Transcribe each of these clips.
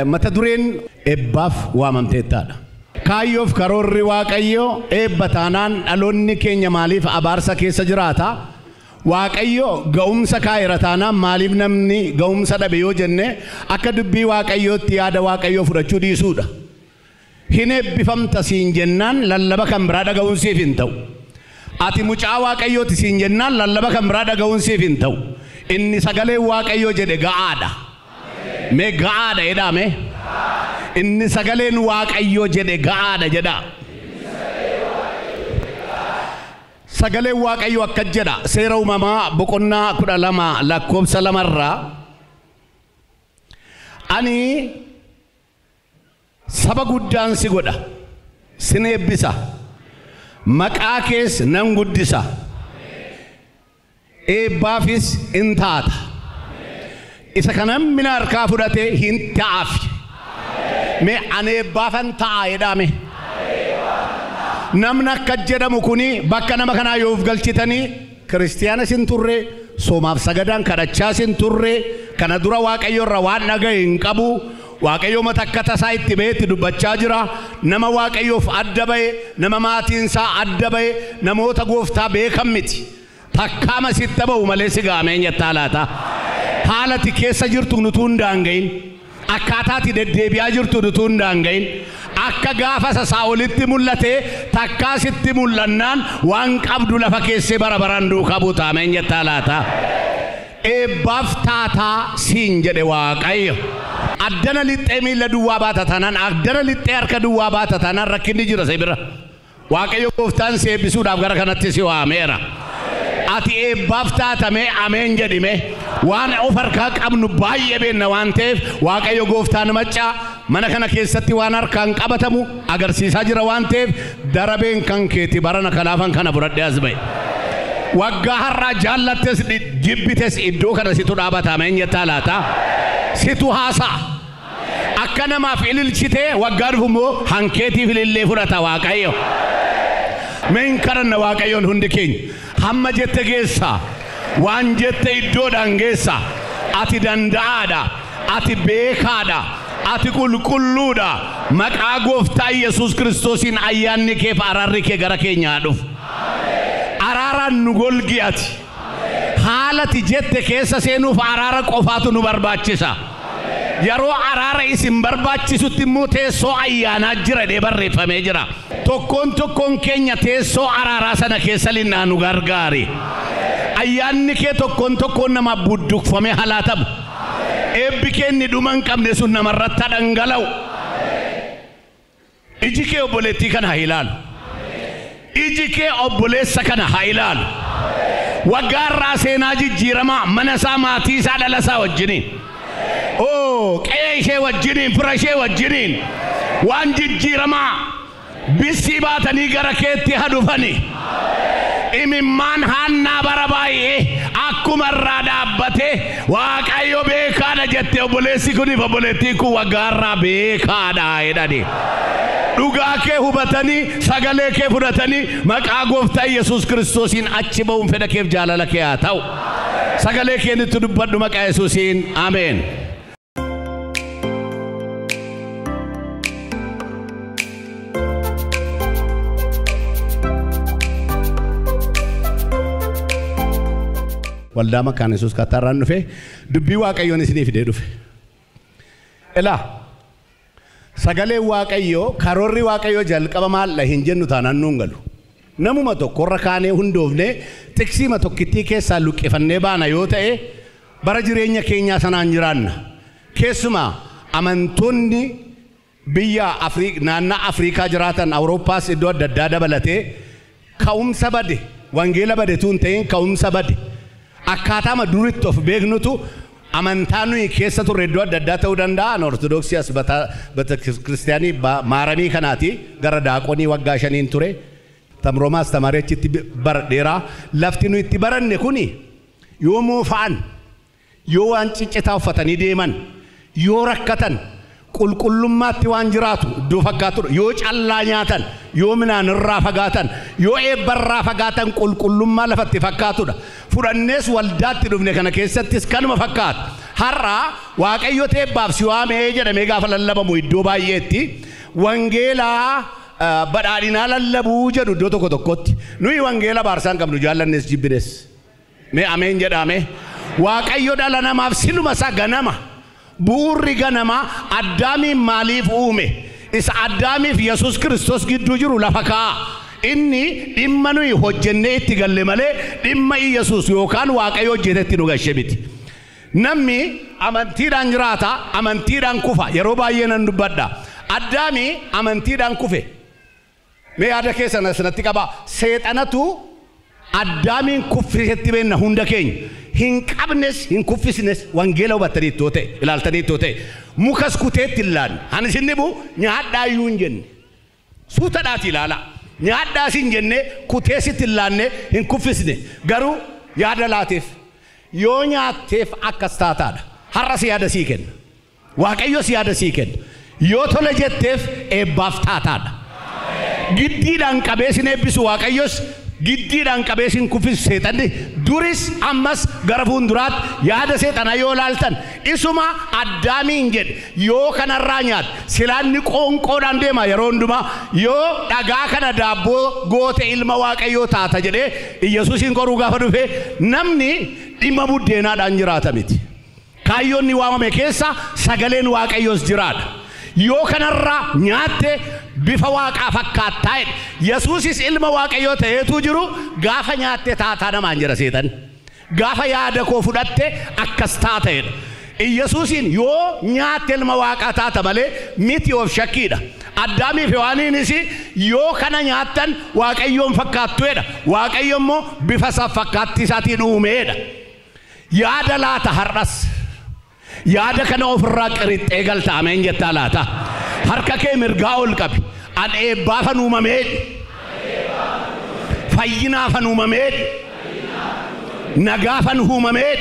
Mata dureen eebbaaf waamamteettaadha. Kaayyoof karoorri Waaqayyoo eebba taanaan dhaloonni keenya maaliif abaarsa keessa jiraata? Waaqayyo ga'umsa kaa'eera taanaan maaliif namni ga'umsa dhabe yoo jenne akka dubbii Waaqayyootti yaada Waaqayyoo fudhachuu dhiisuudha. Hin eebbifamta siin jennaan lallaba kan biraa dhaga'uun siif hin ta'u. Ati mucaa Waaqayyooti siin jennaan lallaba kan biraa dhaga'uun siif hin ta'u. Inni sagalee Waaqayyoo jedhe ga'aadha. Mee ga'aadha jedhaa mee? Inni sagaleen Waaqayyoo jedhe ga'aadha jedhaa. Sagaleen Waaqayyoo akka jedha seera uumamaa boqonnaa 12 lakkoofsa 2 irraa ani saba guddaan si godha, sin eebbisa, maqaa kees nan guddisa, eebbaafis in taata. Isa kana mina harkaa fudhatee hin ta'aaf. Mee ani eebbaafan ta'a jedhaa mee? Namni akka jedhamu kuni bakka nama kanaa yoo of galchitanii kiristiyaana sin turre, soomaaf sagadaan kadhachaa sin turre, kana dura Waaqayyo irraa waan dhaga'e hin qabu. Waaqayyo mata akka tasaa itti ba'eetti dubbachaa jira. Nama Waaqayyoof adda ba'e, nama maatiin isaa adda ba'e, namoota gooftaa beekan miti. Takkaama sitti ba'u malee si gaameen jettaa laata? Haalati keessa jirtu nutuu hin daanga'in. Akkaataati deddeebi'aa jirtu nutuu hin daanga'in. Akka gaafa Saa'olitti mul'ate takkaa sitti mul'annaan waan qabdu lafa keessee bara baraan duukaa buuta. Ameen jettaa laata? Eebbaaf taataa siin jedhe Waaqayyo. Addana lixxee miilla duwwaa baata taanaan, addana lixxee harka duwwaa baata taanaan rakkinni jira si bira. Waaqayyo gooftaan si eebbisuudhaaf gara kanatti si waameera. Ati eebbaaf taatamee ameen jedhime. Waan of harkaa qabnu baay'ee beenna waan ta'eef Waaqayyo gooftaan maccaa mana kana keessatti waan harkaan qabatamu agarsiisaa jira waan ta'eef darabeen kan keeti barana kanaafan kana fudhadhee as ba'e. Waggaa har'aa jaallattes jibbites iddoo kana situ dhaabata. Ameen jettaa laata? Situ haasa'a. Akka namaaf ililchitee waggaa dhufu immoo hankeetiif ilillee fudhata Waaqayyo. Mee hin kadhanna Waaqayyoon hundi keenya. Hamma jette geessa, waan jette iddoodhaan geessa. Ati danda'aadha, ati beekaadha, ati qulqulluudha. Maqaa gooftaa Yesuus Kiristoosiin ayyaanni keef araarri kee gara keenyaa dhufu. Araaraan nu golgi ati. Haalati jette keessa seenuuf araara qofaatu nu barbaachisa. Yeroo araara isin barbaachisutti immoo teessoo ayyaanaa jira jedhee barreeffamee jira. Tokkoon tokkoon keenya teessoo araaraa sana keessa linnaa nu gargaari. Ayyaanni kee tokkoon tokkoon nama budduqfamee halaatamu. Eebbi kee inni dhuma hin qabne sun namarratti dhangala'u. Iji kee obboleettii kana haa ilaalu. Iji kee obboleessa kana haa ilaalu. Waggaa irraa seenaa jijjiiramaa mana isaa, maatii isaa, dhala isaa wajjiniin. Oo, qe'ee ishee wajjiniin, fira ishee wajjiniin waan jijjiiramaa bissii baatanii gara keetti haa dhufani. Imimmaan haannaa bara baay'ee akkuma irraa dhaabbate Waaqayyo beekaadha jette obboleessi kuniif obboleettiin kun waggaa irraa beekaadha jedhani. Dhugaa kee hubatanii sagalee kee fudhatanii maqaa gooftaa Yesuus Kiristoosiin achi ba'uun fedha keef jaalala kee haa ta'u. Sagalee kee nutti dubbadhu maqaa Yesuusiin. Ameen. Waldaa Makaana Yesuus Kattaarraan dhufe dubbii Waaqayyoon isinii fidee dhufe. Ilaa sagaleen Waaqayyoo karoorri Waaqayyoo jalqaba maalla hin jennu taanaan nuun galu. Namuma tokkorra kaanee hundoofnee tiksiima tokkittii keessaa luqqifannee baana yoo ta'e bara jireenya keenyaa sanaan jiraanna. Keessumaa amantoonni biyya naannaa Afriikaa jiraatan Awurooppaas iddoo adda addaa dabalatee ka'umsa bade wangeela bade tuun ta'in ka'umsa bade. Akkaataama duritti of beeknutu amantaa nuyi keessa turre iddoo adda addaa ta'uu danda'a. An Ortodoksii as kiristiyaanii maaramii kanaati gara daaqonii waggaa 5 ture. Tamroomaas tamaaree achitti baradheeraa. Lafti nuyi itti baranne kuni yoo moofa'an, yoo waan ciccitaa uffatanii deeman, yoo rakkatan, qulqullummaatti waan jiraatu iddoo fakkaatudha. Yoo callaa nyaatan, yoo midhaan irraa fagaatan, yoo eebba irraa fagaatan qulqullummaa lafatti fakkaatudha. Fudhannees waldaatti dhufne kana keessattis kanuma fakkaata. Har'a Waaqayyo eebbaaf si waamee jedhamee gaafa lallabamu iddoo baay'eetti wangeelaa badhaadhinaa lallabuu jedhu iddoo tokko tokkotti. Nuyi wangeela baarsaan qabnu jaallannes jibbines. Mee ameen jedhame. Waaqayyo dhala namaaf siluma isaa ganama. Bu'uurri ganamaa Addaamiin maaliif uume? Isa Addaamiif Yesuus Kiristoos gidduu jiru lafa kaa'a. Inni dhimma nuyi hojjennee itti galle malee dhimma Yesuus yookaan Waaqayyo hojjetetti nu gashe miti. Namni amantiidhaan jiraata, amantiidhaan kufa. Yeroo baay'ee nan dubbadha. Addaami amantiidhaan kufe. Mee yaada keessan asirratti qaba. Seexanatu Addaamiin kuffisetti beenna hunda keenya. Hin qabnes hin kuffisnes wangeela hubattanii ittoo ta'e ilaaltanii ittoo ta'e mukas kuteetti hin laanne. Ani isin dhibu nyaadhaa iyyuu hin jenne. Suutadhaati ilaala. Nyaadhaas hin jenne kuteesitti hin laanne hin kuffisne. Garuu yaada laateef. Yoo nyaatteef akkas taataadha. Har'as yaada sii kenna. Waaqayyos yaada sii kenna. Yoo tole jetteef eebbaaf taataadha. Giddiidhaan qabee sin eebbisu Waaqayyos giddiidhaan qabee sin kuffisu seexanni duris ammas gara fuulduraatti yaada seexanaa yoo laaltan isuma Addaamiin jedhe yoo kanarraa nyaate silaanni qoonqoodhaan deema yeroo hundumaa yoo dhagaa kana daabboo goote ilma Waaqayyoo taata jedhee Iyyasuusiin qoruu gaafa dhufe namni dhimma buddeenaadhaan jiraata miti. Kaayyoonni waamame keessa sagaleen Waaqayyoos jiraadha. Yoo kanarraa nyaatte bifa waaqaa fakkaattaa jedhe. Yesuusis ilma Waaqayyoo ta'eetu jiru gaafa nyaatte taataa namaan jira seexan. Gaafa yaada koo fudhatte akkas taata jedha. Yesuusiin yoo nyaatte ilma waaqaa taata malee miti of shakkiidha. Addaamii fi Hewaaniinis yoo kana nyaattan Waaqayyoon fakkaattu jedha. Waaqayyo immoo bifa isaa fakkaattii isaatiin uumeedha. Yaada laata har'as. Yaada kana ofirraa qirixxee galta ameen jettaa laata. Harka kee mirgaa ol qabi. An eebbaafan uumamee. Fayyinaafan uumamee. Nagaafan uumamee.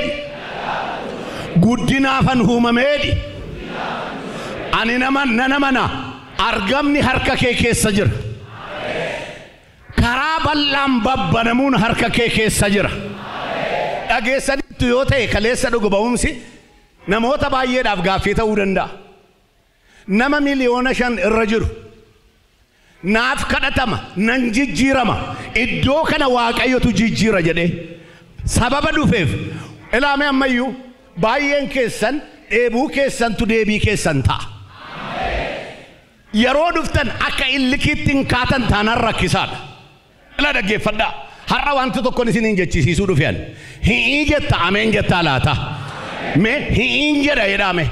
Guddinaafan uumamee. Ani nama nana mana argamni harka kee keessa jira. Karaa bal'aan babbanamuun harka kee keessa jira. Dhageessanitti yoo ta'e kaleessa dhugu ba'umsi namoota baay'eedhaaf gaaffii ta'uu danda'a. Nama 5 miliyoona irra jiru naaf kadhatama nan jijjiirama iddoo kana Waaqayyotu jijjiira jedhee sababa dhufeef ilaame ammayyuu baay'een keessan dheebuu keessantu deebii keessan ta'a. Yeroo dhuftan akka illikiitti hin kaatan taanaan rakkisaadha. Ila dhaggeeffadhaa. Har'a wanti tokkoon isin hin jechisiisuu dhufeen. Hi'ii jetta ameen jettaa laata. Mee hi'iin jedha jedhame.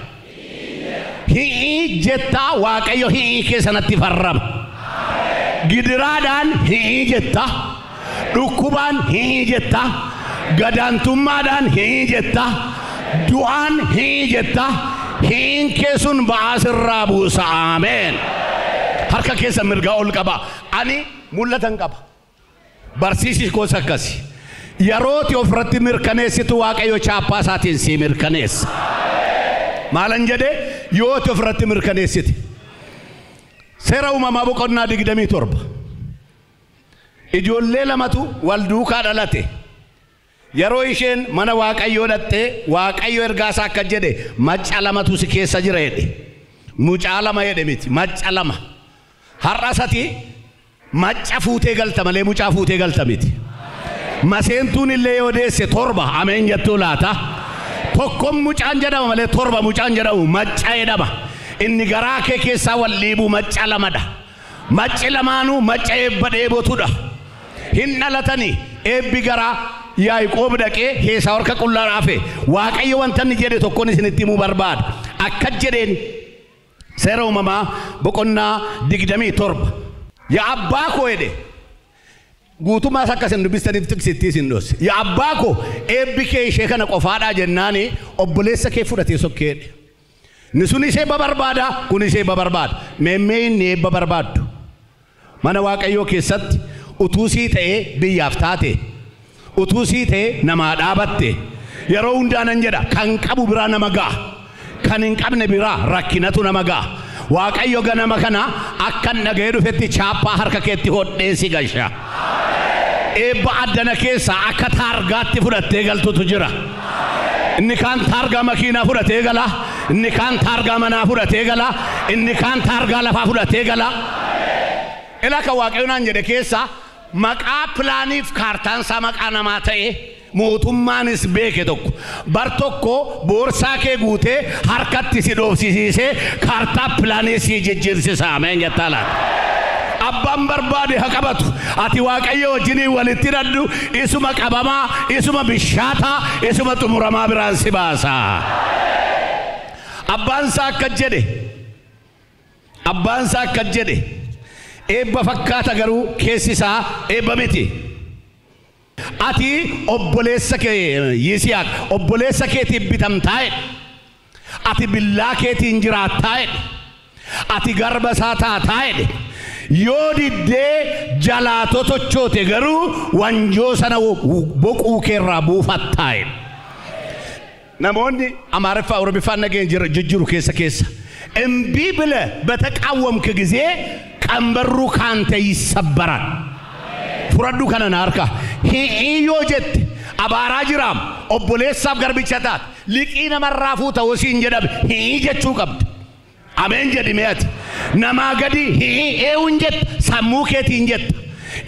Hi'ii jettaa Waaqayyo hi'ii keessanatti farrama. Gidiraadhaan hi'ii jetta. Dhukkubaan hi'ii jetta. Gadaantummaadhaan hi'ii jetta. Du'aan hi'ii jetta. Hi'iin kee sun ba'aa sirraa buusa. Ameen. Harka keessa mirgaa ol qaba. Ani mul'atan qaba. Barsiisi koos akkasi. Yerooti ofirratti mirkaneessitu Waaqayyo chaappaa isaatiin sii mirkaneessa. Maalan jedhee yooti ofirratti mirkaneessiti. Seera uumamaa boqonnaa 27. Ijoollee lamatu wal duukaa dhalate. Yeroo isheen mana Waaqayyoo dhattee Waaqayyo ergaa isaa akka jedhe macca lamatu si keessa jira jedhe. Mucaa lama jedhe miti macca lama. Har'a sati macca fuutee galta malee mucaa fuutee galta miti. Maseentuun illee yoo deesse 7 ameen jettuu laata. Tokkoon mucaan jedhama malee 7 mucaan jedhamu macca jedhama. Inni garaa kee keessaa wal dhiibu macca lamadha. Macci lamaanuu macca eebba dheebotudha. Hin dhalatanii eebbi garaa Yaaqoob dhaqee keessaa harka qullaa raafe. Waaqayyo wanta inni jedhe tokkoon isinitti himuu barbaada. Akka jedheen seera uumamaa boqonnaa 27. Yaa abbaa koo jedhe guutummaas akka isin dubbistaniif tiksittii isin dhoose. Yaa abbaa koo eebbi kee ishee kana qofaadhaa jennaani obboleessa kee fudhatee sokkee jedhe. Inni sun ishee barbaada kun ishee barbaada. Meemmee inni eebba barbaaddu. Mana Waaqayyoo keessatti utuu sii ta'ee biyyaaf taate utuu sii ta'ee namaa dhaabatte yeroo hundaa nan jedha kan qabu biraa nama ga'a. Kan hin qabne biraa rakkinatu nama ga'a. Waaqayyo ganama kana akkan dhaga'ee dhufetti chaappaa harka keetti hodhee si gasha. Eebba addana keessaa akka taargaatti fudhattee galtutu jira. Inni kaan taargaa makiinaa fudhatee gala. Inni kaan taargaa manaa fudhatee gala. Inni kaan taargaa lafaa fudhatee gala. Ilaa kan Waaqayyo naan jedhe keessa maqaa pilaaniif kaartaan isaa maqaa namaa ta'e mootummaanis beeke tokko bar tokko boorsaa kee guutee harkatti si dhoofsisiisee kaartaa pilaanii si jijjiirsisa. Ameen jettaa laata. Abbaan barbaade haa qabatu. Ati Waaqayyo wajjiniin walitti hidhadhu. Isuma qabamaa, isuma bishaataa, isuma xumuramaa biraan si baasa. Abbaan isaa akka jedhe, abbaan isaa akka jedhe, eebba fakkaata garuu keessi isaa eebba miti. Ati obboleessa kee Yisihaaq obboleessa keetiif bitamtaa jedhe. Ati billaa keetiin jiraattaa jedhe. Ati garba isaa taataa jedhe. Yoo diddee jalaa totochoote garuu wanjoo sana boquu keerraa buufattaa jedhe. Namoonni Amaariffaa Oromiffaan nageen jijjiiru keessa keessa. እምቢ ብለህ በተቃወምክ ጊዜ ቀንበሩ ካንተ ይሰበራል። Fudhadhu kana na harka. Hi'ii yoo jette abaaraa jiraam obboleessaaf garbicha taate liqii namarraa fuuta wosiin jedhame hi'ii jechuu qabda. Ameen jedhi mee ati. Namaa gadi hi'ii eewuun jetta sammuu keetiin jetta.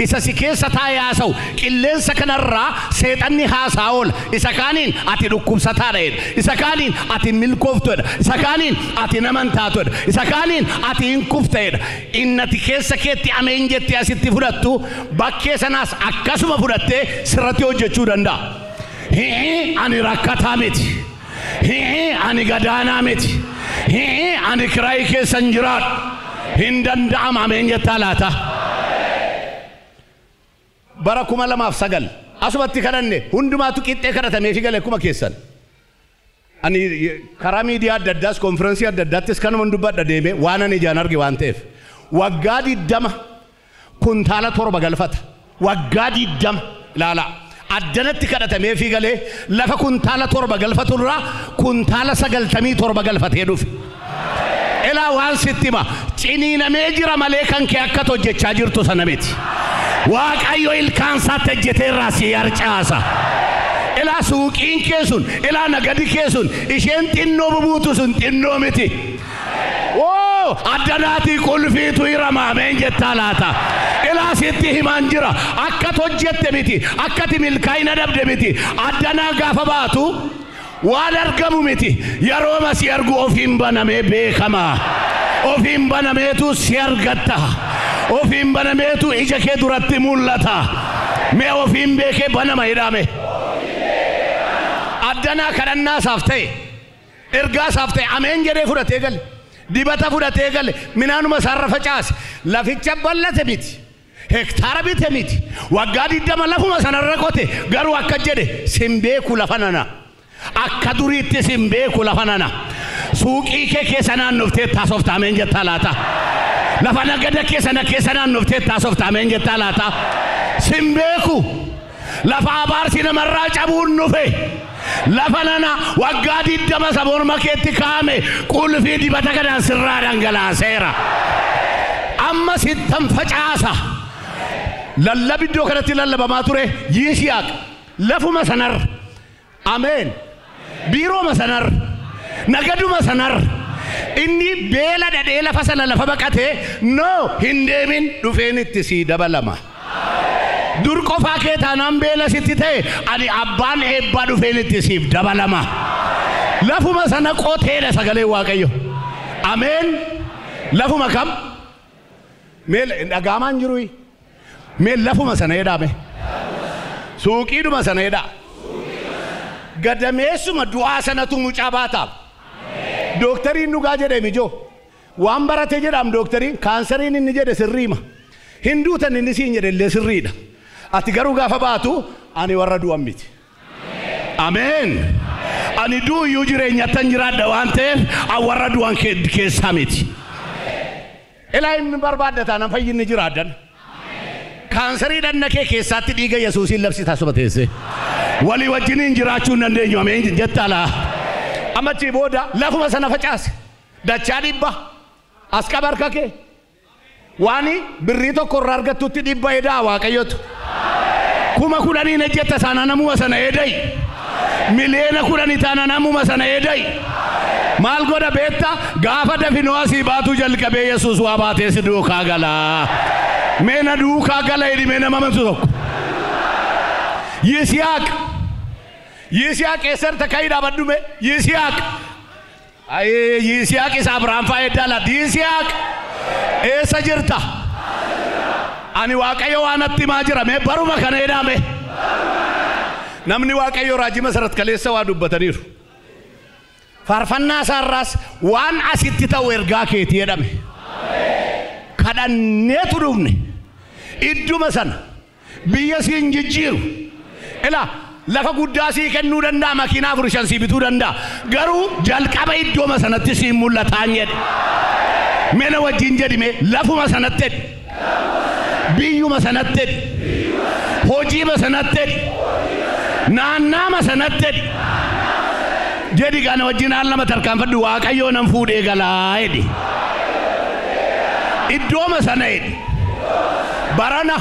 Isa si keessa taa'ee haasa'u qilleensa kanarraa seexanni haasaa oola. Isa kaaniin ati dhukkubsataadha jedha. Isa kaaniin ati milkooftuudha. Isa kaaniin ati nama hin taatudha. Isa kaaniin ati hin kuftedha. Inni ati keessa keetti ameen jettee asitti fudhattu bakkee sanaas akkasuma fudhattee sirratti hojjechuu danda'a. Hi'ii ani rakkataa miti. Hi'ii ani gadaanaa miti. Hi'ii ani kiraayii keessa hin jiraadhu. Hin danda'ama ameen jettaa laata. Bara 2009 asumatti kadhanne hundumaatu qixxee kadhatamee fi gale akkuma keessan. Ani karaa miidiyaa adda addaas konferensii adda addaattis kanuma dubbadha deeme waan ani ijaan arge waan ta'eef. Waggaa 20 kuntaala 7 galfata. Waggaa 20 ilaala. Addanatti kadhatamee fi galee lafa kuntaala 7 galfaturraa kuntaala 97 galfatee dhufe. Ilaa waan sitti hima ciniinamee jira malee kan kee akka hojjechaa jirtu sana miti. Waaqayyo ilkaan isaatti ejjetee irraa si harcaasa. Ilaa suuqiin kee sun, ilaa nagadi kee sun, isheen xinnoo bubuutu sun xinnoo miti. Woo! Addanaatii qulfiitu hirama ameen jettaa laata. Ilaa sitti himaan jira. Akka hojjette miti, akkati milkaa'ina dhabde miti. Addanaa gaafa baatu waan argamu miti. Yeroo si argu ofiin banamee beekama. Ofiin banameetu si argatta. Ofiin banameetu ija kee duratti mul'ata. Mee ofiin beekee banama jedhame. Addanaa kadhannaa isaaf ta'e, ergaa isaaf ta'e ameen jedhee fudhatee gale. Dibata fudhatee gale. Minaanuma isaarra facaase. Laficha bal'ate miti. Hektaara bite miti. Waggaa 20 lafuma sanarra qote. Garuu akka jedhe sin beeku lafa nana. Akka duriitti sin beeku lafa nana. Suuqii kee keessa naannoftee taasofta ameen jettaa laata. Lafa nagada keessa na keessa naannoftee taasofta ameen jettaa laata. Sin beeku. Lafa abaarsi namarraa cabuun dhufe. Lafa nana waggaa 20 isa morma keetti kaa'ame qulfii dibata kanaan sirraa dhangalaaseera. Amma sittan facaasa. Lallabi iddoo kanatti lallabamaa ture Yisihaaq lafuma sanarra. Ameen. Biirooma sanarra. Nagaduma sanarra. Inni beela dhadhee lafa sana lafa baqatee noo hin deemin dhufeen itti sii dabalama. Dur qofaa kee taanaan beela sitti ta'e ani abbaan eebbaa dhufeen itti siif dabalama. Lafuma sana qoteedha sagalee Waaqayyo. Ameen. Lafuma kam? Mee dhagaamaan jiru? Mee lafuma sana jedhame. Suuqiidhuma sana jedhaa. Gadameessuma du'aa sanatu mucaa baataaf. Dooktariin dhugaa jedhe mijoo. Waan barate jedhaam dooktariin kaansariin inni jedhe sirriima. Hinduutan inni siin jedhe illee sirriidha. Ati garuu gaafa baatu ani warra du'an miti. Ameen. Ani du'uyyuu jireenyattan jiraadha waan ta'eef an warra du'an keessaa miti. Ilaa inni barbaadda taanaan fayyinni jiraaddan. Kaansarii dhanna kee keessaatti dhiiga Yesuusiin labsitaa suma teesse. Walii wajjiniin jiraachuu hin dandeenyu ameen jettaa laa. Amma achii booda lafuma sana facaase. Dachaa 100 as qaba harka kee. Waan birrii tokko irraa argattutti 100 edaa Waaqayyotu. 10,000 ejjetta saanaa namuma sana edayi. Miliyoona 10 taanaan ammuma sana eedai. Maal godha beekta? Gaafa dafinoo asii baatu jalqabee Yesuus waa baatee si duukaa gala. Mee na duukaa gala jedhi mee nama amantu tokko. Yisihaaq. Yisihaaq eessarta ka'ii dhaabadhu mee? Yisihaaq. Ayee Yisihaaq isa Abrahaam fa'aa eddaa laata. Yisihaaq eessa jirta? Ani Waaqayyo waan natti himaa jira mee baruma kana jedhame. Namni Waaqayyo raajii Masarat kaleessa waa dubbataniiru. Faarfannaa isaarraas waan asitti ta'u ergaa keetii jedhame. Kadhanneetu dhufne. Idduma sana biyya siin jijjiiru. Ilaa lafa guddaa sii kennuu danda'a, makiinaa 4 5 sii bituu danda'a. Garuu jalqaba iddooma sanatti siin mul'ataan jedhe. Mena wajjin jedhi mee lafuma sanatti jedhi. Biyyuma sanatti jedhi. Hojiima sanatti jedhi. Naannaama sanatti jedhi. Jedhi kana wajjin haal lama tarkaanfadhu Waaqayyoo nan fuudhee galaa jedhi. Iddooma sana jedhi. Barana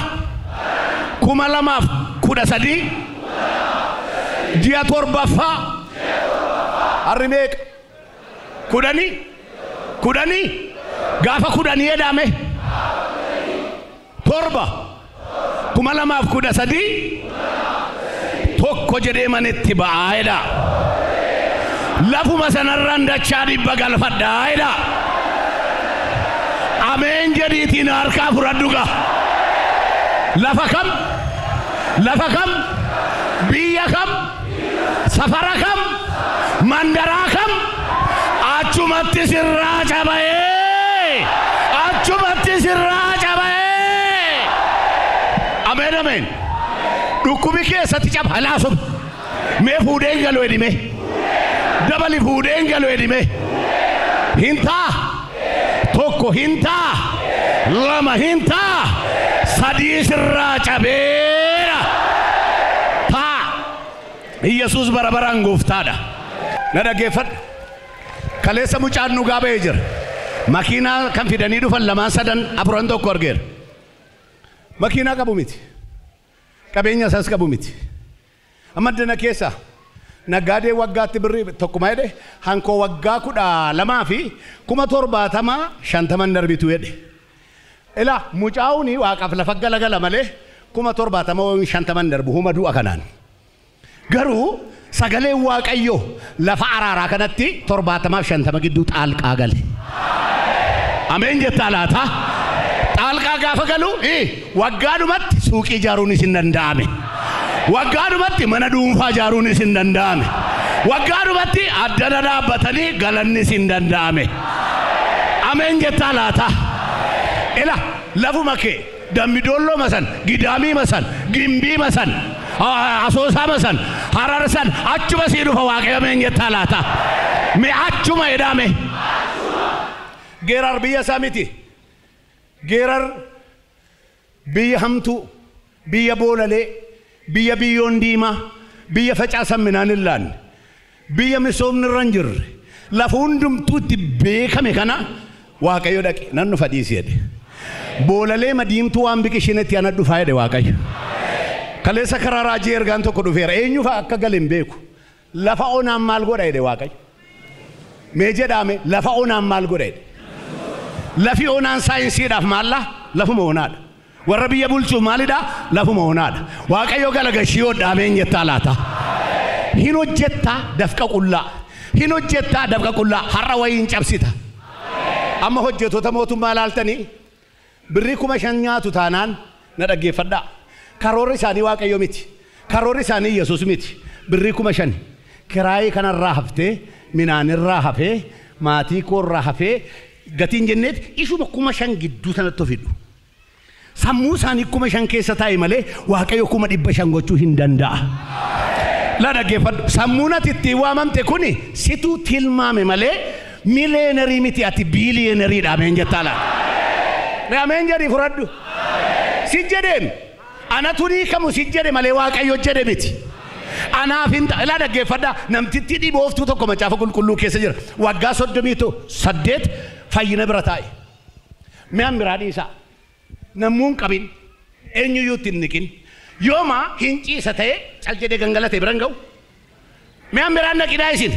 2013 ji'a 7ffaa harri meeqa? 10 10 gaafa 10 jedhame 7 2013 tokko jedhee manitti ba'aa jedha. Lafuma sanarraan dachaa 100 galfadhaa jedha. Ameen jedhiitiin harkaa fudhadhu gaa. Lafa kam? Lafa kam? Biyya kam? Safara kam? Mandaraa kam? Achumatti sirraa caba'ee! Achumatti sirraa caba'ee! Ameen ameen. Dhukkubi keessatti caba laasum. Mee fuudheen galu jedhi mee. Dabali fuudheen galu jedhi mee. Hin taa. 1 hin taa. 2 hin taa. 3 sirraa cabeera. Taa. Yesuus bara baraan gooftaadha. Na dhaggeeffadhu. Kaleessa mucaan dhugaa ba'ee jira. Makiinaa kan fidanii dhufan 2 3 4 1 argeera. Makiinaa qabu miti. Qabeenya isaas qabu miti. Amma dana keessa naggaadee waggaatti birrii tokkuma jedhe hankoo waggaa 12 fi 70,000 50 darbitu jedhe. Ilaa mucaa'uuni waaqaaf lafa galagala malee 70,000 50 darbu huma du'a kanaan. Garuu sagaleen Waaqayyoo lafa araaraa kanatti 70 fi 50 gidduu xaalqaa gale. Ameen jettaa laata? Xaalqaa gaafa galu waggaadhumatti suuqii ijaaruunis hin danda'ame. Waggaadhumatti mana dhuunfaa ijaaruunis hin danda'ame. Waggaadhumatti addana dhaabbatanii galannis hin danda'ame. Ameen jettaa laata? Ila lafuma kee Dambidolloo masan, Gidaamii masan, Gimbii masan, Asoosaa masan, Harar san achuma sii dhufa Waaqayyo ameen jettaa laata? Mee achuma jedhame. Geerar biyya isaa miti. Geerar biyya hamtuu, biyya boolalee, biyya biyyoon diimaa, biyya facaasan midhaan hin laanne, biyya misoomni irra hin jirre, lafa hundumtuu itti beekame kana Waaqayyo dhaqe nan dhufa dhiisi jedhe. Boolalee madiimtuu waan biqishinetti ana dhufaa jedhe Waaqayyo. Kaleessa karaa raajii ergaan tokko dhufeera. Eenyu fa'a akka gale hin beeku. Lafa onaan maal godha jedhe Waaqayyo. Mee jedhame lafa onaan maal godha jedhe. Lafi onaan saayinsiidhaaf maallaa? Lafuma onaadha. Warra biyya bulchuuf maalidha? Lafuma onaadha. Waaqayyo galagashii hodhaameen jettaa laata? Hin hojjettaa dafqa qullaa. Hin hojjettaa dafqa qullaa. Har'a wayii hin cabsita. Amma hojjettoota mootummaa ilaaltanii birrii 5,000 nyaatu taanaan na dhaggeeffadhaa. Karoorri isaanii Waaqayyo miti. Karoorri isaanii Yesuus miti. Birrii 5,000 kiraayii kanarraa haftee, minaanirraa hafee, maatii koorraa hafee gatiin jenneet ishuma 5,000 gidduu sanatti of hidhu. Sammuu isaanii 5,000 keessa taa'e malee Waaqayyo 500,000 gochuu hin danda'a. La dhaggeeffadhu. Sammuun ati ittiin waamamte kuni situu tilmaame malee miliyeenarii miti, ati biiliyeenariidha. Ameen jettaa laata? Mee ameen jedhii fudhadhu. Si jedheem anatu ni kamu si jedhe malee Waaqayyo jedhe miti. Anaaf hin ta'a. Ilaa dhaggeeffadhaa. Namtitti dhibooftuu tokko macaafa qulqulluu keessa jira. Waggaa 38 fayyina bira taa'e. Mi'aan biraa dhiisaa. Nammuun qabin eenyuyyuu itti hin niqin. Yooma hin ciisa ta'e cal jedhee gangalate bira hin ga'u. Mi'aan biraan naqinaa isin.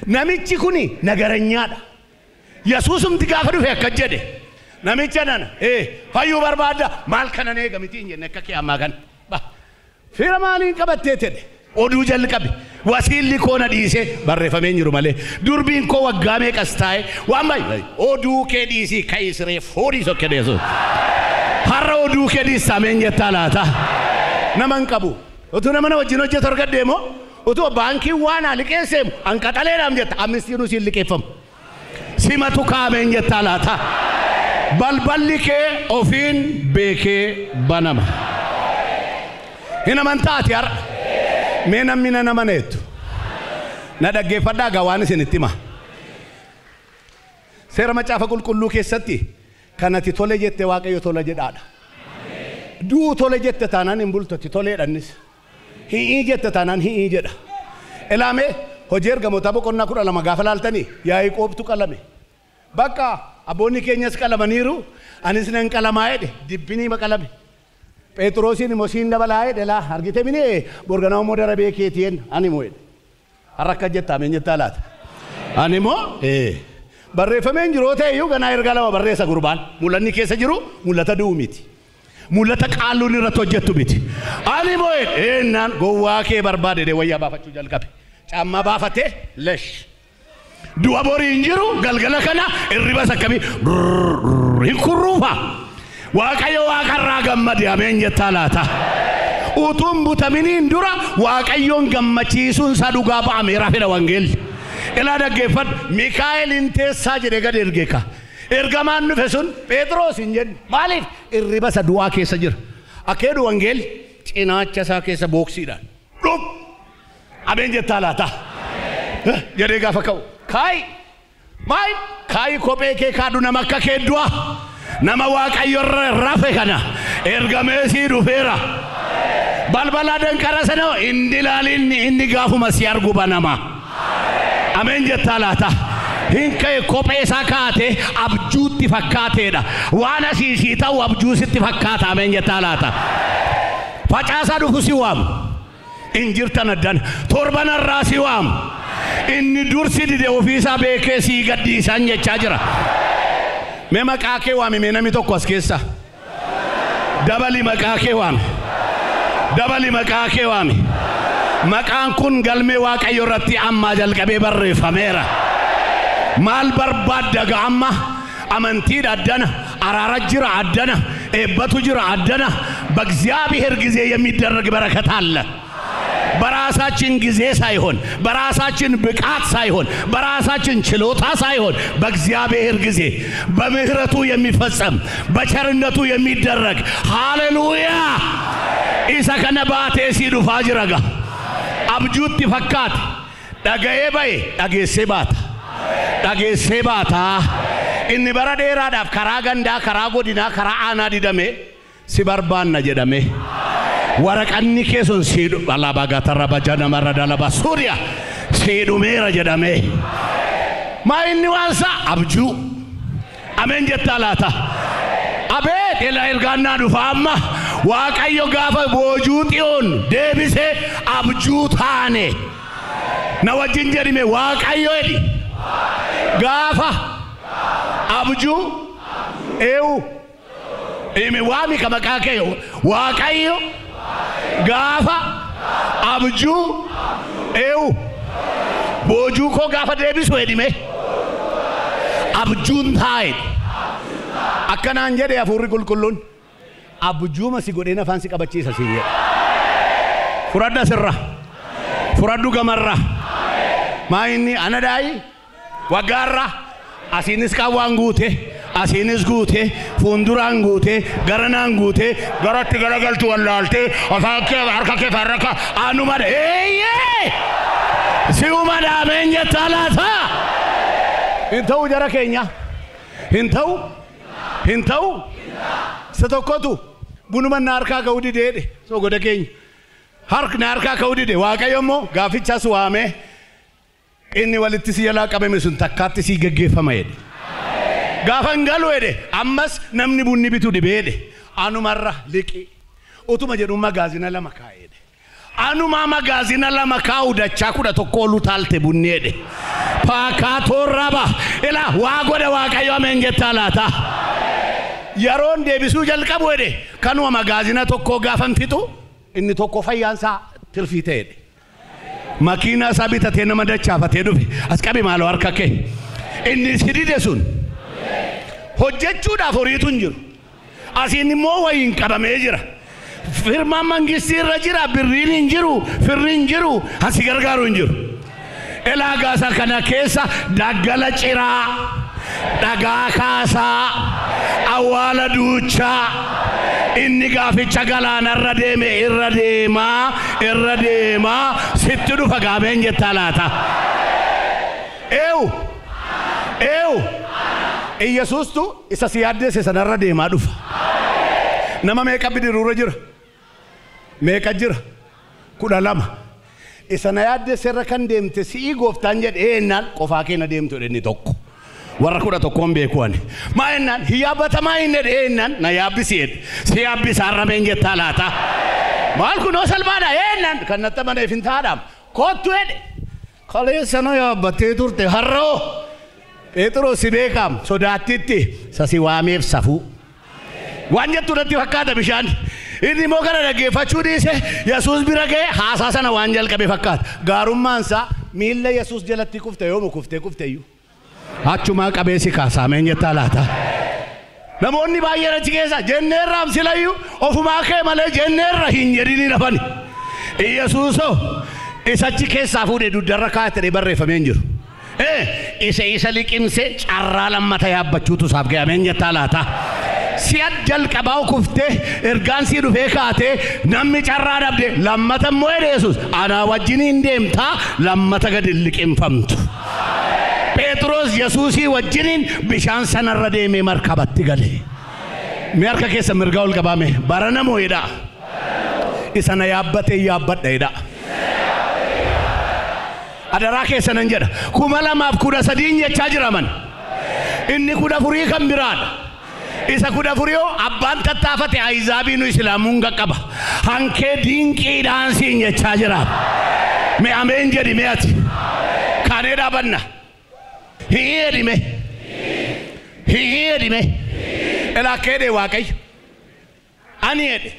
Namichi kuni nagaranyaadha. Yesuusumti gaafa dhufe akka jedhe. Namicha nana fayyuu barbaadda maal kanan eega miti hin jenne akka kee ammaa kana. Fira maaliin qabattee tedhe oduu jalqabe wasiilli koo na dhiisee barreeffamee hin jiru malee durbiin koo waggaa meeqas taa'e waan baay'ee oduu kee dhiisii ka'ii siree fuudhii sokke dheessu. Har'a oduu kee dhiistaa meen jettaa laata? Nama hin qabu. Utuu nama na wajjin hojjetu argadhee moo utuu baankiin waan haa liqeesseemu an qaxaleedhaam jetta ammistiinuu siin liqeeffamu. Simatu kaameen jettaa laata? Balballi kee ofiin beekee banama. Hin amantaati har'a. Mee namni na namaneettu. Na dhaggeeffadhaa gaa waan isin itti hima. Seera macaafa qulqulluu keessatti kan ati tole jette Waaqayyo tola jedhaadha. Du'uu tole jette taanaan hin bultu ati toleedhannis. Hi'ii jette taanaan hi'ii jedha. Ilaamee hojii ergamootaa boqonnaa 12 gaafa laaltanii Yaaqoobtu qalame. Bakka abboonni keenyas qalamaniiru anis nan qalamaa jedhe dibbinii maqalame. Phexrosiin immoo siin dabalaa jedhe laa argite mini borganaa immoo darabee keetiin ani immoo jedhe. Har'a akka jettaa meen jettaa laata? Ani immoo barreeffameen jiroo ta'e iyyuu ganaa ergaa lama barreessa gurbaan. Mul'anni keessa jiru mul'ata du'u miti. Mul'ata qaalluun irratti hojjettu miti. Ani immoo jedhe ennaan gowwaa kee barbaade jedhee wayyaa baafachuu jalqabe. Caammaa baafatee lesh. Du'a borii hin jiru galgala kana irribas akkamii hin kurruufa. Waaqayyo waaqarraa gammade ameen jettaa laata? Utuun butaminiin dura Waaqayyoon gammachiisuun isaa dhugaa ba'ameera fedha wangeelli. Ilaa dhaggeeffadhu Mikaa'el hin teessaa jedhee gad erge ka. Ergamaan dhufe sun Phexros hin jenne. Maaliif? Irriba isa du'aa keessa jira. Akka jedhu wangeelli cinaacha isaa keessa booksiidhaan. Dhuf! Ameen jettaa laata? Jedhee gaafa ka'u. Kaayi! Maal? Kaayi kophee kee kaadhu nama akka kee du'a. Nama Waaqayyo irra rafe kana ergamee sii dhufeera. Balbala danqara sana inni ilaalinni inni gaafuma si argu banama. Ameen jettaa laata? Hin ka'e kophee isaa kaate abjuutti fakkaateedha. Waan asii sii ta'u abjuu sitti fakkaata. Ameen jettaa laata? Facaasaa dhufu si waamu. Hin jirtan addan. Torbanarraa si waamu. Inni dursi dide ofiisaa beekee sii gadhiisan jechaa jira. Mee maqaa kee waami mee namni tokko as keessa. Dabali maqaa kee waami. Dabali maqaa kee waami. Maqaan kun galmee Waaqayyo irratti ammaa jalqabee barreeffameera. Maal barbaadda gaa amma? Amantiidha addana, araara jira addana, eebbatu jira addana. በእግዚአብሔር ጊዜ የሚደረግ በረከት አለ። በራሳችን ጊዜ ሳይሆን በራሳችን ብቃት ሳይሆን በራሳችን ችሎታ ሳይሆን በእግዚአብሔር ጊዜ በምህረቱ የሚፈጸም በቸርነቱ የሚደረግ ሃሌሉያ። isa kana baatee sii dhufaa jira gaa. Abjuutti fakkaate dhaga'ee ba'e dhageessee baata. Dhageessee baata. Inni bara dheeraadhaaf karaa gandaa, karaa godinaa, karaa aanaa didame si barbaanna jedhame. Waraqanni kee sun sii alaabaa gatarra bajana marra dalaba suuriya sii dhumeera jedhame. Maa inni waan isaa abjuu. Ameen jettaa laata? Abeet ila ergaannaa dhufa amma Waaqayyo gaafa boojuu xiyoon deebisee abjuu taane. Na wajjin jedhime Waaqayyo jedhi. Gaafa abjuu eewu imi waami ka maqaa kee Waaqayyo gaafa abjuu eewu boojuu koo gaafa deebisu jedhime abjuun taa'e. Akkanaan jedhe hafuurri qulqulluun abjuuma si godheen afaan si qabachiisa siin jedhe. Furadha sirra. Furadhu gamarra. Maa inni ana daayi waggaarra asiinis qaawwaan guute asiinis guute fuulduraan guute garanaan guute garatti garagaltu wallaalte afaan kee harka kee farraka anuma eeyyee si'uma dhaameen jettaa laata? Hin ta'u jara keenya. Hin ta'u. Hin ta'u. Isa tokkotu bunuma na harkaa ka'uu didee sogoda keenya. Harki na harkaa ka'uu dide Waaqayyo immoo gaafichas waamee inni walitti si jalaa qabame sun takkaatti si geggeeffama jedhe. Gaafa hin galu jedhe ammas namni bunni bitu dhibee jedhe anumarra liqii utuma jedhu magaazina lama kaa'ee jedhe. Anumaa magaazina lama kaa'u dachaa 11 olu taalte bunni jedhe. Paakaatoo raba. Ilaa waa godhe Waaqayyo ameen jettaa laata. Yeroon deebisuu jalqabu jedhe kanuma magaazina tokko gaafan fixu inni tokko fayyaansaa tirfii ta'e jedhe. Makiinaa isaa bitatee nama dachaafatee dhufe as qabi maaloo harka kee. Inni si dide sun hojjechuudhaaf horiitu hin jiru. Asiin immoo wayiin qabamee jira. Firmaan mangistii irra jira, birriin hin jiru, firri hin jiru, asi gargaaru hin jiru. Elaa gaasa kana keessa daggala ciraa, dhagaa kaasaa, awwaala duuchaa, inni gaaficha galaanarra deeme irra deemaa sitti dhufa gaameen jettaa laata. Eewu eewu Iyyasuustu isa si yaaddeesse sanarra deemaa dhufa. Nama meeqa bidiruura jira? Meeqa jira? 12. Isa na yaaddeesse irra kan deemte si'ii gooftaan jedhe ennaan qofaa keenya deemtu jedhe inni tokko. Warra 11 beeku ani. Maa ennaan hin yaabbatamaa hin jedhe ennaan na yaabbisi jedhe. Si yaabbisa harrameen jettaa laata. Maal kunoo salphaadha ennaan kan natti amaneef hin taadhaam. Kottu jedhe. Kaleessa na yaabbattee turte har'oo. Phexros si beekaam sodaattitti sasi waameef safuu. Waan jettu natti fakkaata bishaan. Inni immoo kana dhaggeeffachuu dhiise Yesuus bira ga'e haasaa sana waan jalqabe fakkaata. Gaarummaan isaa miilla Yesuus jalatti kufte yoomu kuftee kufteyyuu. Achumaa qabeessi kaasaameen jettaa laata. Namoonni baay'een achi keessa jenneerra amsilayyuu ofumaa kee malee jenneerra hin jedhini lafani. Yesuusoo isa achi keessaa fuudhee dugdarra kaa'atee barreeffamee hin jiru. Isa isa liqimse carraa lammata yaabbachuutu isaaf ga'e ameen jettaa laata. Si'a jalqabaa kuftee ergaan sii dhufee kaatee namni carraa dhabde lammata immoo jedhe Yesuus anaa wajjin hin deemtaa lammata gadi hin liqimfamtu. Phexros Yesuusii wajjiniin bishaan sanarra deemee markabatti gale. Mee harka keessa mirgaa ol qabaame bara namoo jedha. Isa na yaabbatee yaabbadha jedha. Adaraa keessa nan jedha 2013 jechaa jira man. Inni 14 kan biraadha. Isa 14 yoo abbaan tattaafate Ahizaabii nu Islaamuun qaqqaba. Hankee dinqiidhaan siin jechaa jira. Mee ameen jedhi mee ati. Kaanee dhaabanna. Hin jedhi mee. Hin jedhi mee. Ilaa keedhee Waaqayyo. Ani jedhe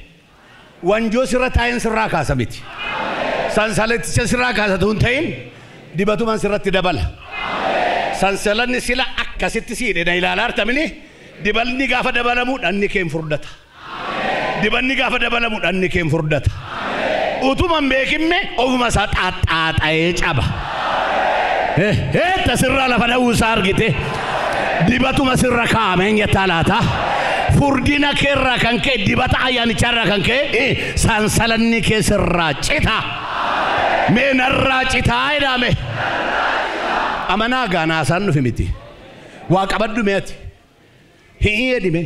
wanjoo sirra taa'een sirraa kaasa miti. Sansalaticha sirraa kaasatu hin ta'in dibatuman sirratti dabala. Sansalanni sila akkasitti siidhe na ilaalaa artamini. Dibanni gaafa dabalamu dhanni kee hin furdata. Dibanni gaafa dabalamu dhanni kee hin furdata. Utuma hin beekinne ofuma isaa xaaxaaxa'ee caba. Tasirraa lafa dha'uu isaa argite. Dibatuma sirra kaa'ameen jettaa laata. Furdina keerraa kan ka'e dibata ayyaanicharraa kan ka'e sansalanni kee sirraa cita. Mee narraa citaa jedhame. Amanaa gaanaa isaan dhufe miti. Waa qabadhu mee ati. Hin jedhime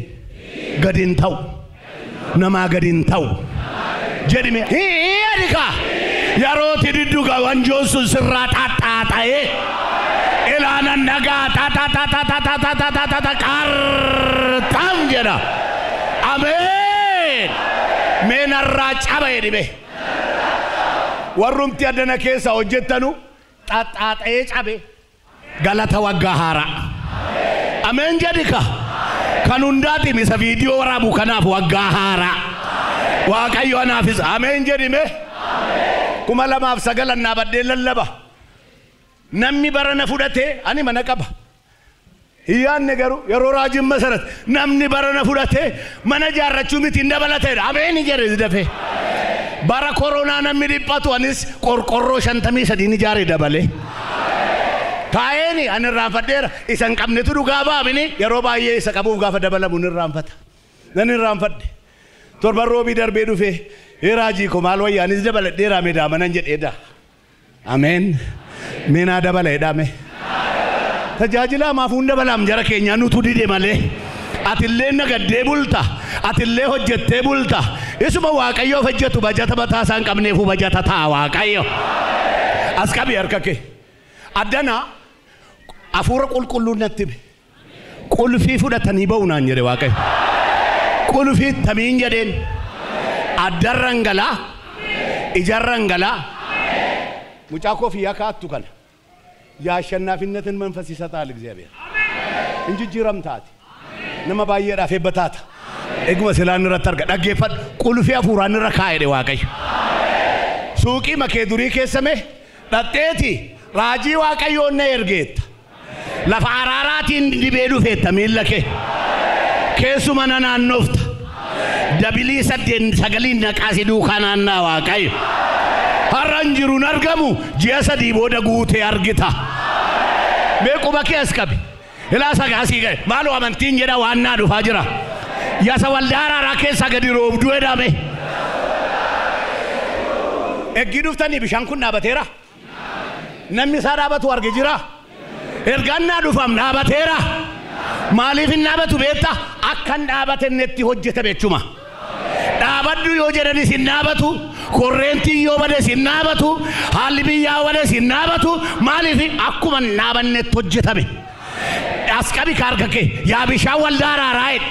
gadi hin ta'u. Namaa gadi hin ta'u. Jedhime hin jedhika. Yerootti didduga wanjoon sun sirraa xaxxaaxa'ee ilaanan dhagaa tatatatatatatatatata qarxam jedha. Ameen. Mee narraa caba jedhime. Warrumti addana keessa hojjettanu xaxxaaxa'ee cabe galata waggaa haaraa. Ameen jedhika. Kan hundaatiin isa viidiyoo waraabu kanaaf waggaa haaraa. Waaqayyo anaafis ameen jedhime. 2009 dhaabadhee lallaba. Namni bara na fudhatee ani mana qaba. Hiyyaanne garuu yeroo raajiin masarat namni bara na fudhatee mana ijaarrachuu miti hin dabalateedha. Ameen jedhe dafee. Bara koronaa namni dhiphatu anis qorqorroo 53 ijaaree dabalee. Taa'eeni ani irraanfadheera isa hin qabnetu dhugaa baamini yeroo baay'ee isa qabuuf gaafa dabalamu ni irraanfata. Nan irraanfadhe. Torban roobii darbee dhufee raajii koo maal wayyaa anis dabaladheeraa mee daamanan jedheedha. Ameen. Mee naa dabala mee. Tajaajila maaf hunda balaam jara keenyaa nutu dide malee. Atillee nagaddee bulta. Atillee hojjettee bulta. Isuma Waaqayyoof hojjetu bajata mataa isaa hin qabneefu bajata ta'a Waaqayyo. As qabi harka kee. Addana hafuura qulqulluun natti hime. Qulfii fudhatanii ba'u naan jedhe Waaqayyo. Qulfii tamiin jedheen. Addarran galaa. Ijarran gala. Mucaa koofiyyaa kaattu kana. የአሸናፊነትን መንፈስ ይሰጣል እግዚአብሔር። እንጂ ጅረምታት nama baay'eedhaaf eebba taata. Eeguma silaan irratti arga dhaggeeffadhu qulfii hafuuraan irra kaa'edhe Waaqayyo. Suuqii makee durii keessa mee dhadheeti raajii Waaqayyoon na ergeetta. Lafa araaraatiin dhibee dhufeetta miilla kee. Keessuma na naannofta. Dabilii 8 9 naqaasi duukaa naannaa Waaqayyo. Har'a hin jiru hin argamu ji'a 3 booda guutee argita. Mee quba kee as qabi. Ilaa sagaasii ga'e maaloo amantiin jedha waan naa dhufaa jira. Yasa waldaa araaraa keessa gadi roobduu jedhame. Eggii dhuftanii bishaan kun dhaabateera. Namni isaa dhaabatu arge jira. Ergaan naa dhufam dhaabateera. Maaliif hin dhaabatu beektaa? Akka hin dhaabatannetti hojjetame jechuma. Dhaabadhu yoo jedhanis hin dhaabatu. Korreentiin yoo bades hin dhaabatu. Haalli biyyaa bades hin dhaabatu. Maaliif akkuma hin dhaabannetti hojjetame. As qabi harka kee yaa bishaan waldaa araaraa jedhe.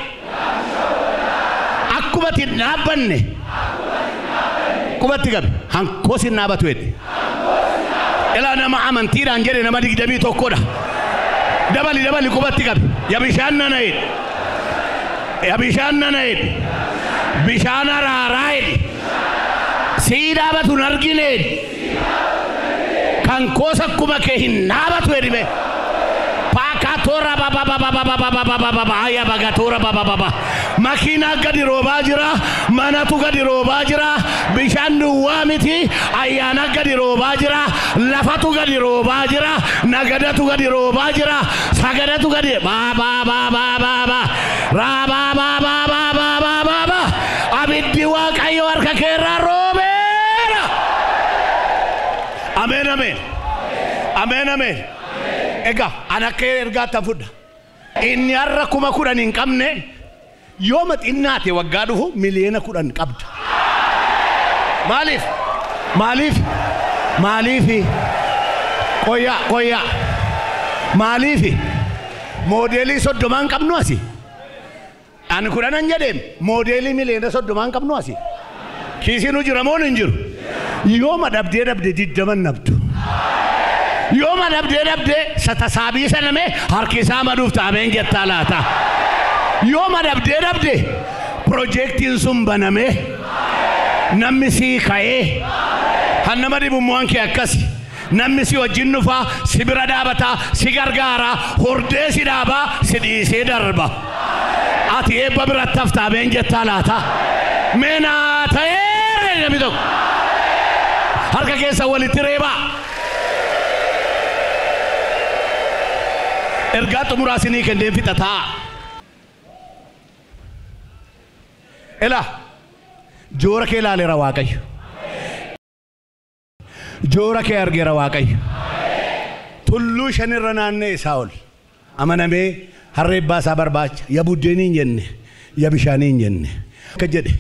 Akkuma itti hin dhaabbanne qubatti qabi hankoos hin dhaabatu jedhe. Ilaa nama amantiidhaan jedhe nama 21dha. Dabali dabali qubatti qabi yaa bishaan nana jedhe. Yaa bishaan nana jedhe. Bishaan araaraa jedhe. Sii dhaabatu hin argine jedhe. Kan koos akkuma kee hin dhaabatu jedhime. Paakatora baba baba baba baba baba baba aya bagatora baba baba. Makiina gadi roobaa jira, manatu gadi roobaa jira, bishaan duwwaa miti, ayyaana gadi roobaa jira, lafatu gadi roobaa jira, nagadatu gadi roobaa jira, sagadatu gadi ba ba ba ba ba ba ra ba ba ba ba ba ba ba ba. Abiddi Waaqayyo harka keerraa roobeera. Ameen ameen. Ameen ameen. Egaa an akka ergaatti fudha. Inni har'a 10,000 hin qabne yooma xinnaate waggaa dhufu 10 million qabda. Maaliif? Maaliif? Maaliif? Qoyyaa qoyyaa. Maaliif? Moodeelii 30 qabnu asi. Ani 10 jedheem moodeelii 30 million qabnu asi. Kiisiin jira moo hin jiru? Yooma dhabdee dhabdee 20 nabdu. Yooma dhabdee dhabdee satasaabii saname harki isaa maduuf taameen jettaa laata. Yooma dhabdee dhabdee piroojeektiin sun baname namni sii ka'ee han nama dhibummaan kee akkasi. Namni si wajjin dhufaa si bira dhaabataa si gargaaraa hordee si dhaabaa si dhiisee darba. Ati eebba biratti haftaameen jettaa laata. Meenaa ta'eera namni tokko. Harka keessa walitti reebaa. Ergaa xumuraa isinii kenneen fixa ta'a. Ilaa joora kee ilaaleera Waaqayyo. Joora kee argeera Waaqayyo. Tulluu 5 irra naanna'e Saa'ol. Amanamee harree abbaa isaa barbaacha. Ya buddeenii hin jenne, ya bishaanii hin jenne. Akka jedhe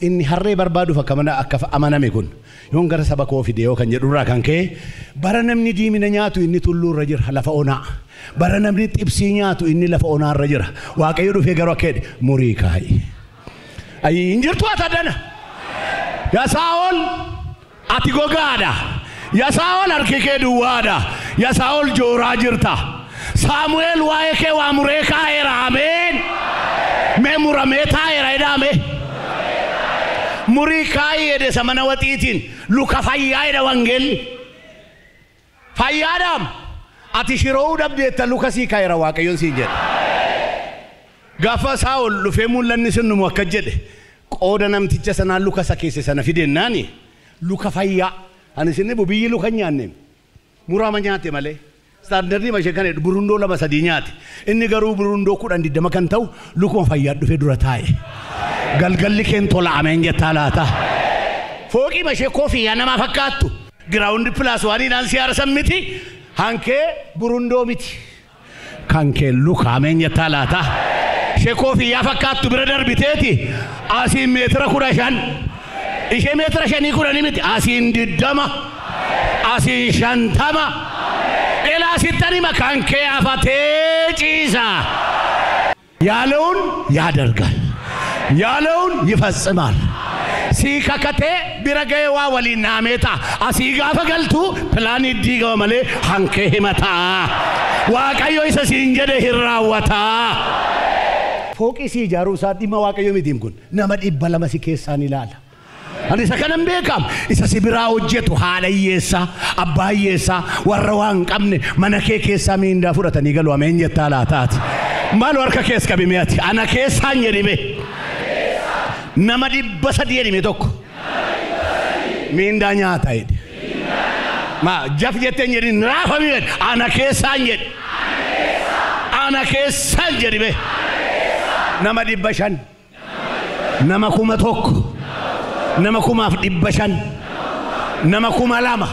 inni harree barbaaduuf akka amaname kun yoon gara saba koo fide yoo kan jedhurraa kan ka'e bara namni diimina nyaatu inni tulluu irra jira lafa onaa. Bara namni xibsii nyaatu inni lafa onaa irra jira. Waaqayyo dhufee garuu akka jedhe murii kaa'i. Ayi hin jirtu ati addana. Yaa Saa'ol ati gogaadha. Yaa Saa'ol harki kee duwwaadha. Yaa Saa'ol jooraa jirta. Saamu'eel waa'ee kee waa muree kaa'eera. Ameen. Mee muramee taa'eera jedhame. Murii kaa'i jedhe isa mana waxiitiin luka fayyaa jedha wangeelli. Fayyaadhaam. Ati shiroo dhabdeetta luka sii kaa'eera Waaqayyoon siin jedhe. Gaafa Saa'ol dhufee mul'anni sun numu akka jedhe qooda namticha sanaa luka isa keesse sana fidennaani luka fayyaa. Ani isin dhibu biyyi luka hin nyaanne muraama nyaate malee. Istaandardii mashee kan jedhu burundoo 2 3 nyaate. Inni garuu burundoo 10 20 kan ta'u lukuma fayyaa dhufee dura taa'e. Galgalli keen tola ameen jettaa laata. Fooqii mashee koofiyyaa nama fakkaattu. Giraawundi pilaas waaniidhaan si aarsan miti. Hankee burundoo miti. Kan kee luka ameen jettaa laata. Ishee koofiyyaa fakkaattu bira darbiteeti. Asiin meetira 15. Ishee meetira 5 10 miti. Asiin 20. Asiin 50. Ilaa sittani makaan kee afatee ciisa. ያለውን ያደርጋል፣ ያለውን ይፈጽማል። Sii kakatee bira ga'ee waa waliin naamee ta'a. Asii gaafa galtu pilaanii diigama malee hankee himataa. Waaqayyo isa siin jedhe hin raawwataa. Fooqii si ijaaruu isaa dhimma Waaqayyo mitiin kun nama 200 si keessaan ilaala. Ani isa kanan beekam isa si biraa hojjetu haadha hiyyeessaa abbaa hiyyeessaa warra waan hin qabne mana kee keessaa miindaa fudhatanii galu ameen jettaa laataati. Maal harka kees qabime ati ana keessaan jedhime nama 300 jedhime tokko miindaa nyaata jedhe. Ma jaf jetteen jedhin raafami jedhe ana keessaan jedhe ana keessaan jedhime nama 500 nama 1000 nama 1500 nama 2000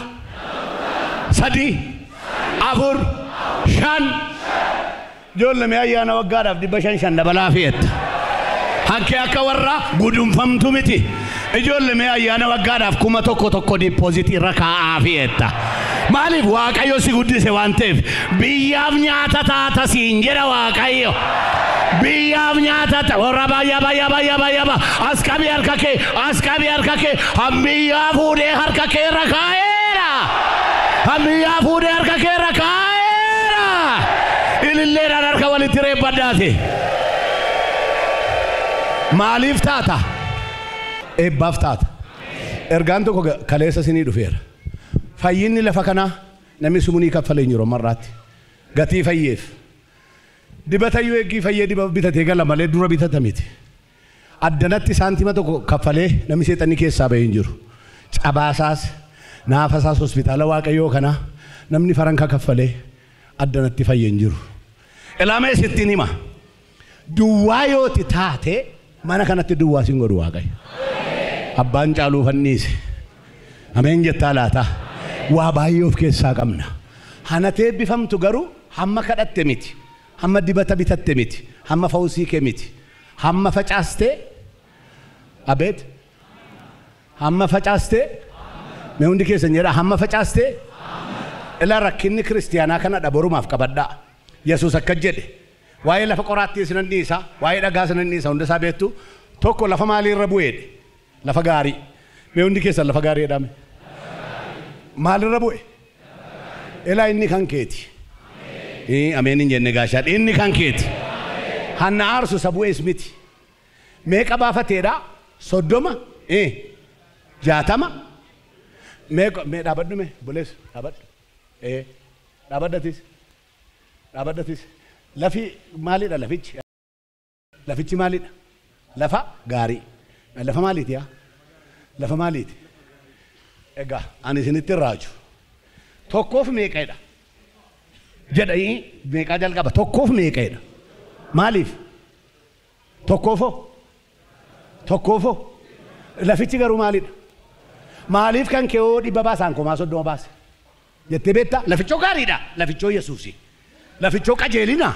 3 4 5 ijoollee ayyaana waggaadhaaf 500 dabalaa fe'etta. Hankee akka warra gudunfamtu miti. Ijoollee ayyaana waggaadhaaf 1000 diipoozitii irra kaa'aa fe'etta. Maaliif Waaqayyo si guddise waan ta'eef biyyaaf nyaata taata siin jedha Waaqayyo. Biyyaaf nyaata taata warra baay'ee baay'ee baay'ee baay'ee as qabii harka kee as qabii harka kee hambiyyaa fuudhee harka kee irra kaa'eera. Hambiyyaa fuudhee harka kee irra kaa'eera. Ililleedhaan harka walitti reebbaddaate. Maaliif taata? Eebbaaf taata. Ergaan tokko kaleessa isinii dhufeera. Fayyinni lafa kanaa namni sumunii kaffalee hin jiru marraatti. Gatii fayyeef. Dibatayyuu eeggii fayyee diba bitatee gala malee dura bitata miti. Addanatti saantima tokko kaffalee namni seexanni keessaa bahee hin jiru. Cabaasaas naafasaas hospitaala Waaqayyoo kanaa namni faranka kaffalee addanatti fayyee hin jiru. Ilaamee sittiin hima. Duwwaa yooti taate mana kanatti duwwaa siin godhu Waaqayyo. Abbaan caaluu fanniise. Ameen jettaa laata. Waa baay'ee of keessaa qabna. Hanatee eebbifamtu garuu hamma kadhatte miti. Hamma dibata bitatte miti. Hamma fawusii kee miti. Hamma facaastee abeet. Hamma facaastee mee hundi keessan jedha hamma facaastee ilaa rakkinni kiristiyaanaa kana dhaborumaaf qabadhaa. Yesuus akka jedhe waa'ee lafa qoraattii sinan dhiisa waa'ee dhagaa sinan dhiisa hunda isaa beektu tokko lafa maaliirra bu'eedhe lafa gaarii mee hundi keessan lafa gaarii jedhame maalirra bu'e ilaa inni kan keeti ameen hin jenne gaashaa inni kan keeti hanna aarsu isa bu'ees miti meeqa baafateedha 30 60 mee dhaabadhu mee bulees dhaabadhu dhaabadhatis dhaabadhatis lafi maalidha lafichi lafichi maalidha lafa gaarii lafa maaliiti yaa lafa maaliiti egaa ani isinitti raaju tokkoof meeqadha jedha meeqaa jalqaba tokkoof meeqadha maaliif tokkoofoo lafichi garuu maalidha maaliif kan kee yoo 100 baasaan 30 baase jettee beektaa lafichoo gaariidha lafichoo Yesuusi lafichoo qajeelina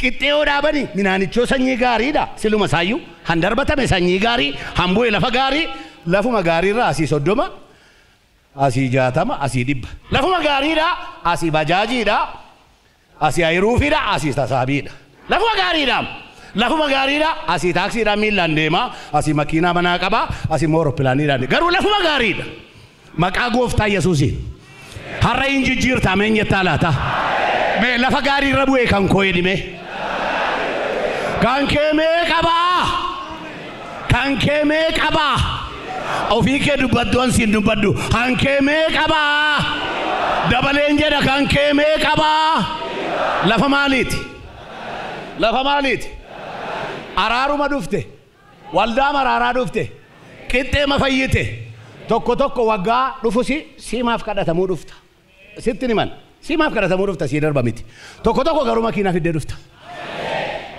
qixxee yoo dhaabani minaanichoo sanyii gaariidha siluma saayyuu handarbatame sanyii gaarii hambu'e lafa gaarii lafuma gaariirraa asii 30 asii 60 asii 100 lafuma gaariidha asii bajaajiidha asii ayiruufiidha asii tasaabiidha lafuma gaariidha lafuma gaariidha asii taaksiidha miillaan deema asii makiinaa manaa qaba asii mooroppilaaniidhaan garuu lafuma gaariidha maqaa gooftaa Yesuusiin har'a hin jijjiirta ameen jettaa laata mee lafa gaarii irra bu'e kan koo jedhime kan kee mee qabaa kan kee mee qabaa ofii kee dubbaddu an siin dubbaddu kan kee mee qabaa dabaleen jedha kan kee mee qabaa lafa maaliiti lafa maaliiti araaruma dhufte waldaa maraaraa dhufte qixxee ma fayyite tokko tokko waggaa dhufusi siimaaf kadhatamuu dhufta sitti himan siimaaf kadhatamuu dhufta sii darba miti tokko tokko garuu makiinaa fiddee dhufta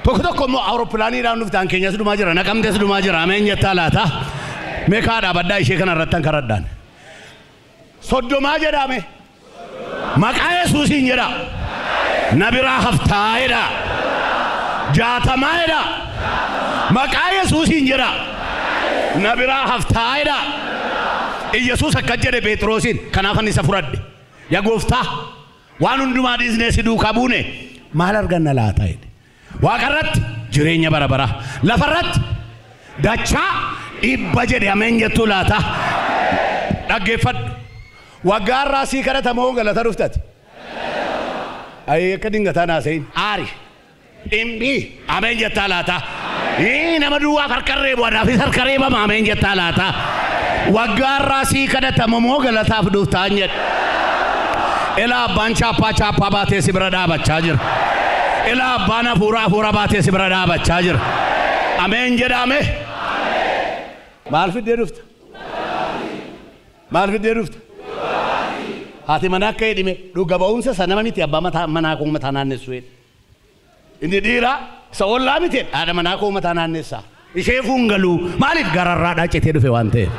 tokko tokko immoo awurooppilaaniidhaan dhufta an keenyas dhumaa jira naqamtes dhumaa jira ameen jettaa laata mee kaa dhaabaddaa ishee kana irratti karadhaan 30 jedhame maqaa Yesuusiin jedha na biraa haftaa jedha 60 jedha maqaa Yesuusiin jedha na biraa haftaa jedha Yesuus akka jedhe Phexrosiin kanaaf ani isa fudhadhe yaa gooftaa waan hundumaa dhiisnee si duukaa buune maal arganna laata jedhe waaqarratti jireenya bara baraa lafarratti dachaa 100 jedhe ameen jettu laata. Dhaggeeffadhu. Waggaa irraa sii kadhatamoo galata dhuftati. Ayi akka dingataa naasa'in. Aari. Dhimbii ameen jettaa laata. Nama duwwaaf harka reebu anaafis harka reebama ameen jettaa laata. Waggaa irraa sii kadhatamoo galataaf dhuftaan jedhe. Ilaa abbaan chaappaa chaappaa baatee si bira dhaabachaa jira. Ilaa abbaan hafuura hafuura baatee si bira dhaabachaa jira. Ameen jedhame. Maal fiddee dhufta? Maal fiddee dhufta? Haati manaa akka jedhime dhuga ba'umsa sana nama miti abbaa mataa manaa koo mataa naannessu jedhe. Inni dhiiraa isa ollaa miti haadha manaa koo mataa naannessaa. Ishee fuungaluu maaliif gararraa dhaacetee dhufe waan ta'eef.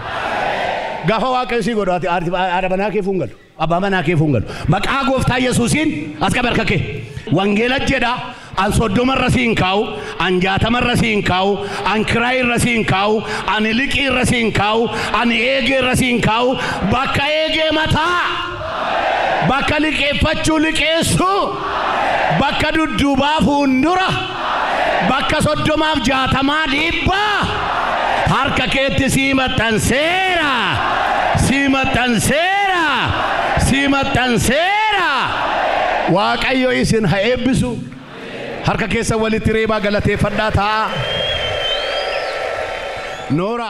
Gaafa waaqayyo sii godhu haadha manaa kee fuungalu. Abbaa manaa kee fuungalu. Maqaa gooftaa Yesuusiin as qabe harka kee. Wangeela jedha an 30 irra siin kaa'u, an 60 irra siin kaa'u, an kiraa irra siin kaa'u, an liqii irra siin kaa'u, an eegee irra siin kaa'u, bakka eegee mataa, bakka liqeeffachuu liqeessu, bakka dudduubaa fuundura, bakka 30 60 100 harka keetti sii maxxanseera, sii maxxanseera, sii maxxanseera. Waaqayyo isin haa eebbisu. Harka keessa walitti reebaa galateeffadhaa ta'a. Noora.